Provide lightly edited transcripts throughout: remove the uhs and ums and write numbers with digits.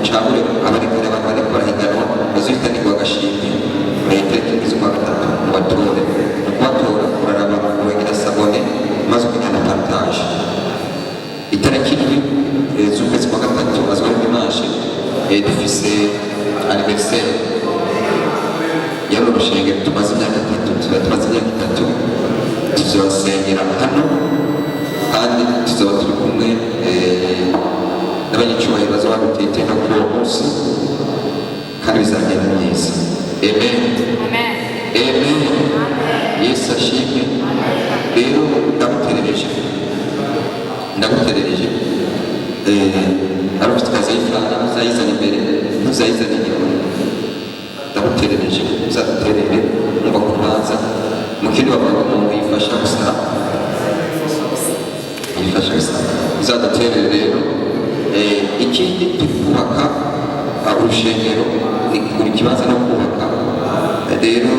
Mucagure abariko abantu bariko barahiganwa bazohitanirwa agashimwe itariki 7 z'ukwa gatatu. Mubatore. Mu kubatora, uraraba, uragira s'abonner maze ukagenda partage. Itariki 7 z'ukwezi kwa gatatu, azwi ari dimanche, dufise anniversaire y'uru rushengero. Tumaze imyaka 3, tuba tumaze imyaka 3. Tuzosengera hano kandi tuzaba turi kumwe n'abanyacyubahiro bazaba baduteye iteka kuri uwo munsi, kandi bizagenda neza. Amen. Amen. Yesu ashimwe. Rero ndaguterereje, ndaguterereje. Ari ufite ikaze y'ifaranga, ntuzayizana imbere, ntuzayizana inyuma. Ndaguterereje, uzaduterere. Umva ku rubanza mu kindi bavuga ngo umuntu yifasha gusa, yifasha gusa. Uzaduterere rero. Ikindi, turi kubaka urushengero, ni kugura ikibanza no kubaka. Rero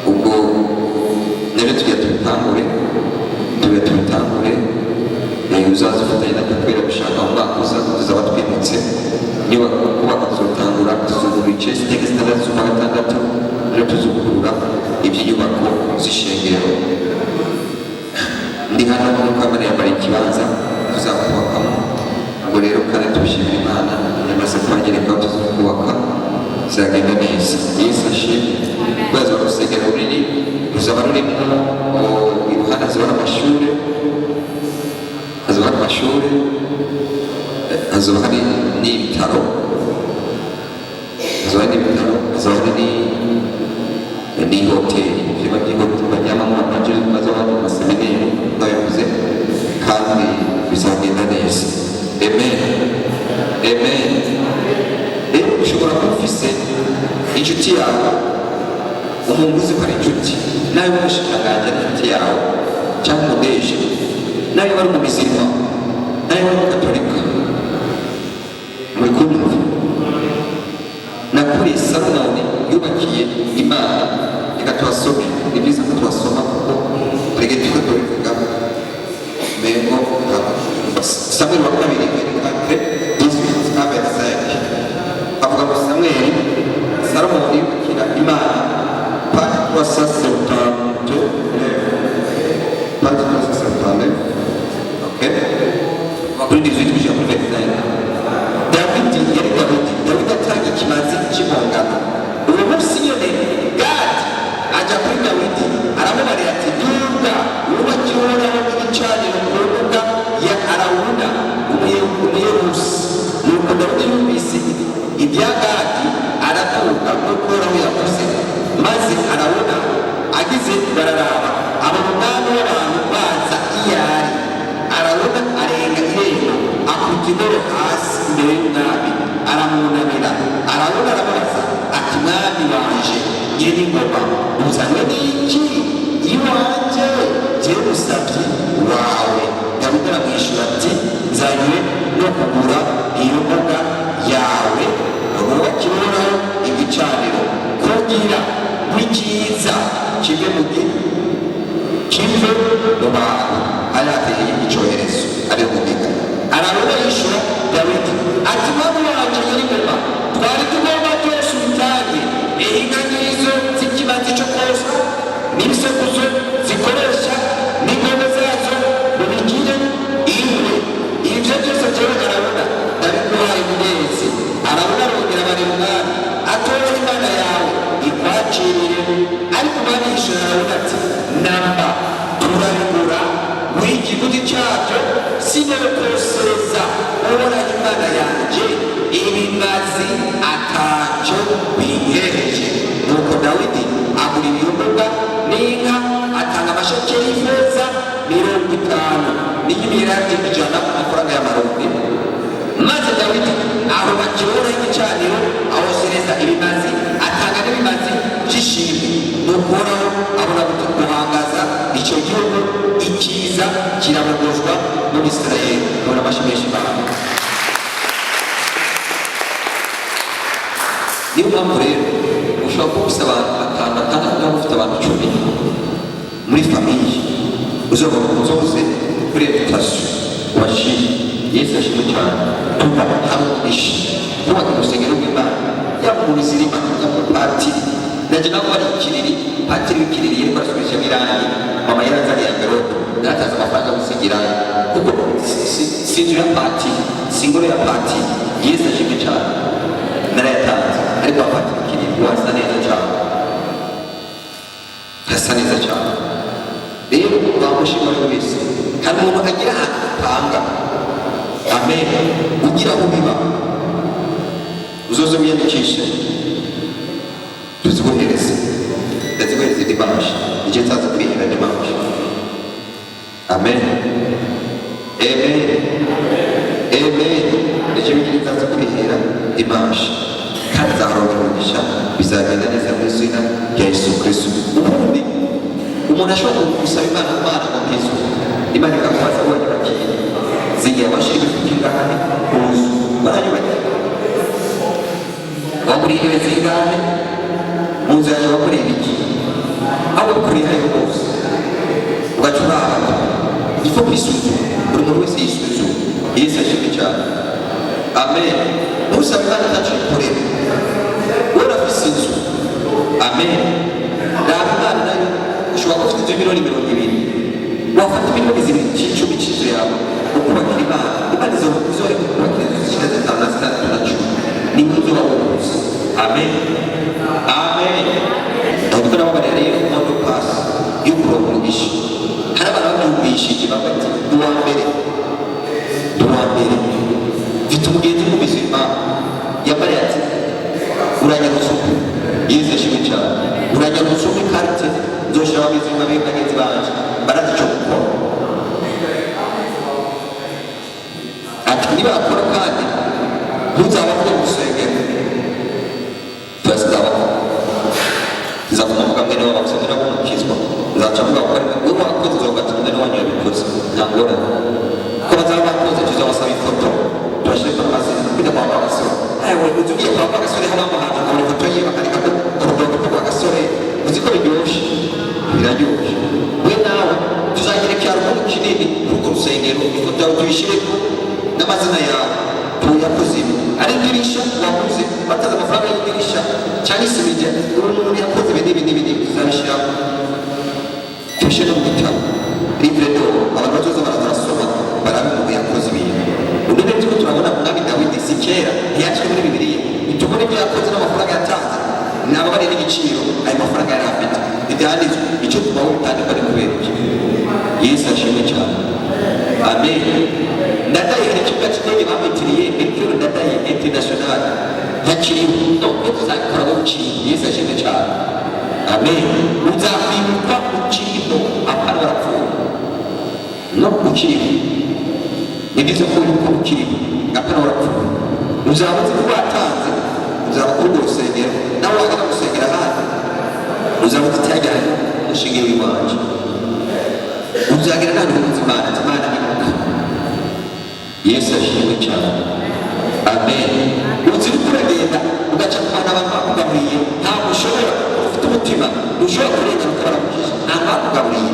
ubwo nabyo tugiye tubitangure, tube tubitangure. Uzaza ufatanye natwe kubera gushaka mu mwaka uza tuzaba twimutse. Inyubako kubaka tuzotangura, tuzugurura ice itariki 6 z'ukwa gatandatu. Rero tuzugurura iby'inyubako z'ishengero. Ndi hano nk'uko Imana yambaye ikibanza tuzakubakamo. Ubwo rero kandi tubishimira Imana, yamaze kuhanyereka aho tuzakubaka, bizagenda neza. Yesu ashimwe. Kubera urusengero runini ruzaba rurimo iruhande hazaba hari amashuri, hazaba hari amashuri, hazaba hari n'ibitaro, hazaba hari n'ibitaro, hazaba hari n'ihoteli, ibyumba by'ihoteli baryamamo abantu bazaba bari mu maseminari nk'abivuze, kandi bizagenda neza. Amen, amen. Rero ushobora kuba ufise inshuti yawe, umuntu uzi ko ari inshuti nawe, umushikiranganji ari inshuti yawe, cyangwa umudeje, nawe wari umumizirima, nawe wari umukatolika. Muri kunyumva? Nakuriye Salomoni yubakiye Imana. Reka tuhasome, ni byiza ko tuhasoma kuko rege tuza tubivuga mengo. Samweli wa kabiri 24, 18 à 25, avuga ngo Samweli, Salomoni yubakira Imana, page 379, page 379, ok, kuri 18 gushika kuri 25. Dawidi yari Dawidi, Dawidi atanga ikimazi cy'impongano. Uwo munsi nyene Gadi aja kuri Dawidi, aramubarira ati: "Duga wubakire Uhoraho igicaniro ku mbuga ya Arawuna Umuyebusi." Nuko Dawidi yumvise ibya Gadi, araduga nk'uko Uhoraho yavuze. Maze Arawuna agize bararaba, abona umwami w'abantu baza iyo ari. Arawuna arenga irembo, akubita inkoro hasi imbere y'umwami, aramwunamira. Arawuna aramubaza ati: "Mwami wanje nyen'ingoma, uzanywe n'iki iwanje, jyewe musabyi wawe?" Dawidi aramwishyura ati: "Nzanywe no kugura iyo mbuga yawe wubakire Uhoraho igicaniro, kugira nk'icyiza kive mu kive mu bantu hari hateye icyoherezo ari mugiga." Arawuna yishyura Dawidi ati: "Mwami wanje nyir'ingoma, twari tugomba byose ubitange. Inka ngizo z'ikimazi cyo koswa, n'ibisekuzo zikoresha, n'inkono zazo, mubigire inkwi. Ibyo byose jewe Arawuna ndabiguhaye munezi." Arawuna arongera abarira umwami atora: "Imana yawe ikwakirire." Ariko umwami yishyura Arawuna ati: "Namba turabigura buri kiguzi cyabyo, sinabikoseza Uhoraho Imana yanjye ibimazi atacyo bihereje." Nuko Dawidi agura ibiyoboga n'inka, atanga amashekeli y'ifeza 50 n'iy'imyelayo 100 ku mafaranga y'Amarundi. Maze Dawidi ahubakira Uhoraho igicaniro, ahosereza ibimazi, atanga n'ibimazi by'ishimwe. Nuko Uhoraho abona guhangaza icyo gihugu, ikiza kirabogozwa mu Bisirayeli. Kubona amashyi menshi Imana. Niyo mpamvu rero ushobora kuba ufite abantu batanu, batandatu, cyangwa ufite abantu 10 muri famille, uzagomba uzoze kuri invitation ubashime. Yesu ashimwe cyane. Tuba hari umugisha. Kubaka urusengero rw'Imana, yaba umuzirima, yaba umupatiri. Naje nawe wari ikiriri, patiri w'ikiriri yariko arasubirishamo irangi. Mama yaranzaniye enveloppe, naratanze amafaranga yo gusiga irangi, kuko si inzu ya patiri, si ingoro ya patiri. Yesu ashimwe cyane. Narayatanze, ariko abatiri w'ikiriri wasa neza cyane, hasa neza cyane. Rero wamushima wese. Hari umuntu agira ahantu atanga, amen. Ugira aho biba, uzoze wiyandikishe, tuziguhereze. Ndaziguhereza dimanche, icyo nzaza kwihera dimanche. Amen, amen, amen. Nicyo bigira, nzaza kwihera dimanche kandi nzaharonkera umugisha, bizagenda neza mu izina rya Yesu Kristo. Ubundi umuntu ashobora gusaba Imana, Imana ngo mpizo, Imana ikamubaza: "Wanyubakiye zigiye washira imifuka ingahe ku nzu? Baranyubakiye, waguriye intebe zingahe mu nzu yanjye? Wakoreye ibiki?" Aho bikoreye hariho hose, ugaca uraba ifo kwisuzuma. Buri muntu wese yisuzuma. Yesu ashimwe cyane. Amen. Ntusaba Imana itacu ikorera. Wowe urafise inzu, amen. Raba Imana nayo, ushobora kuba ufite inzu y'imiliyoni 20, wafata miliyoni 2 cy'icumi cy'inzu yawe ukubakira Imana, Imana izoreka kukubakira inzu zishika zitanu na zitandatu na 10, nibwo uzoba wuzuye. Amen, amen. Ndiko nababarira rero mot de passe yo kuronka umugisha. Hari abantu babyumvishije bavuga ati: "Ndi uwa mbere, ndi uwa mbere." Mfite umugenzi w'umubuzima yambariye ati: "Uranyarutse uko." Yesu ashimwe cyane. "Uranyarutse uko ikarite nzoshira ababizima be bagenzi banje barazi icyo gukora." Ati: "Nibakora kandi ntuzabakure mu rusengero." Twese nzabaho, nzakuma mvuga mwene wabo gusa mwene w'umukizwa. Nzaca mvuga ko ari wowe wakoze, uzovuga ati: "Mwene wanyu yabikoze." Nta ngorane ko bazaba bakoze, tuzabasaba ifoto tubashyireko n'amazina. Kujya kwa Gasore, ewe uzi ugiye kwa Gasore, haba ahantu ukabona ifoto yiwe, bakandika ko urudodo rwa Gasore, uzi ko biryoshye? Biraryoshe. We nawe tuzagira icyaro kinini kuri urwo rusengero, ifoto yawe tuyishyireko n'amazina yawe, tuyakoze ibi, ari idirisha waguze, bataze amafaranga y'idirisha cyangwa isima, uwo muntu yakoze ibi n'ibi n'ibi n'ibi. Tuzabishyiraho, tubishyire no mu gitabo, livre d'or, abantu bazoza baraza basoma, barabe umuntu yakoze ibintu. Ubu rero turiko turabona umwami Dawidi, si kera ntiyanditswe muri Bibiliya, ntitubona ibyo yakoze n'amafaranga yatanze, naba bari n'igiciro ayo mafaranga yari afite, ntibyanditswe. Icyo tubaho bitandikwa ni kubera iki? Yesu ashimwe cyane. Amen. Ndadaye, hari ikibuga cy'indege bamwitiriye, Melchior Ndadaye International, ntakiriho. No iyo tuzabikora wowe ukiriho. Yesu ashimwe cyane. Amen. Uzakwibukwa ukiriho, apana warapfuye. No ukiriho ni byiza ko wibuka ukiriho, apana warapfuye. Uzaba uzi ko watanze, uzaba kuri urwo rusengero, nawe wagenda gusengera ahandi, uzaba uzi icyajyanye umushinge w'iwanje. Uzagera nta ntuzi Imana ati: "Imana ibuka." Yesu ashimwe cyane. Amen. Uzi uriko uragenda ugaca ku bantu, abantu bakugaburiye, ntabwo ushobora, ufite umutima ntushobora kurengera utabaramukije. Ntabwo bakugaburiye,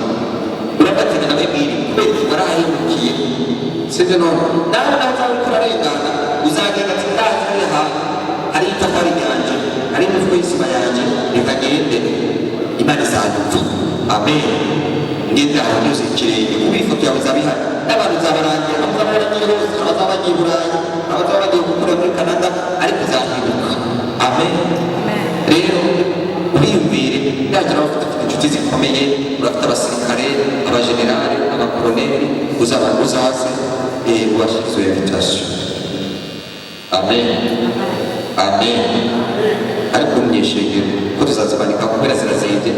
urabatega nawe mwiri kubera iki warahemukiye, sibyo? None nawe uzaba uriko urarengana, uzagenda ati: "Ndazi hariya hantu hari itafari ryanje, hari imifuko y'isima yanje, reka ngende, Imana izanyumva." Amen. Ngende aho nyuze ikirenge, kuko ifoto yawe izaba ihari n'abantu uzabarangira, abazaba baragiye hose, abazaba bagiye i Burayi, abazaba bagiye gukorera muri Canada, ariko uzahinduka. Amen. Rero uriyumvire, ndagira abafite inshuti zikomeye, urafite abasirikare, abajenerali, abakoroneri, uzaba uzaze ubashyire izo invitation. Amen, amen. Ariko munyeshengero ko tuzazimanika kubera zirazinze.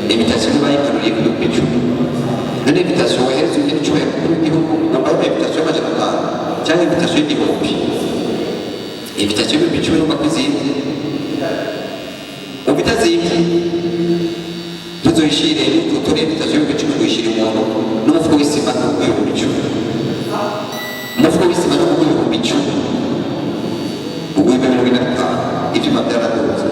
Invitation ntibayimanuriye ku 10,000. None invitation wohereza ugena icyubahiro mukuru w'igihugu, wambaye invitation y'500 cyangwa invitation y'1000? Invitation y'10,000 numva ko izinze. Umva itazinze, ntuzoyishire utore invitation y'10,000 ngo uyishyire umuntu n'umufuko w'isima w'10,000. Umufuko w'isima no w'10,000, ubwo 45,000. Ibyuma byaraduze.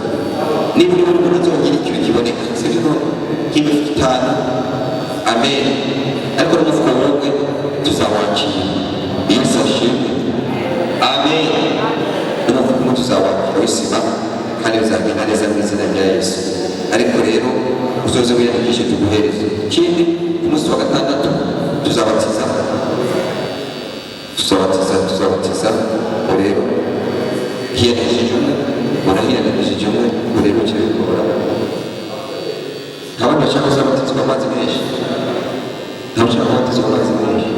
Niba uri buri muntu azogira ikintu kiboneka, sibyo? None nk'imifuko itanu. Amen. Ariko n'umufuko wowe tuzawakira. Yesu ashimwe. Amen. N'umufuko. Tuzabakiraho isima kandi bizagenda neza mu izina rya Yesu. Ariko rero uzoze wiyandikishe tuguhereze. Ikindi, ku munsi wa gatandatu tuzabatiza, tuzabatiza, tuzabatiza. Ubwo rero hiyandikishije umwe, ubona hiyandikishije umwe. Ubwo rero uce bikora. Nta bandi bashaka kuzabatizwa amazi menshi? Ntawe ushaka kubatizwa amazi menshi?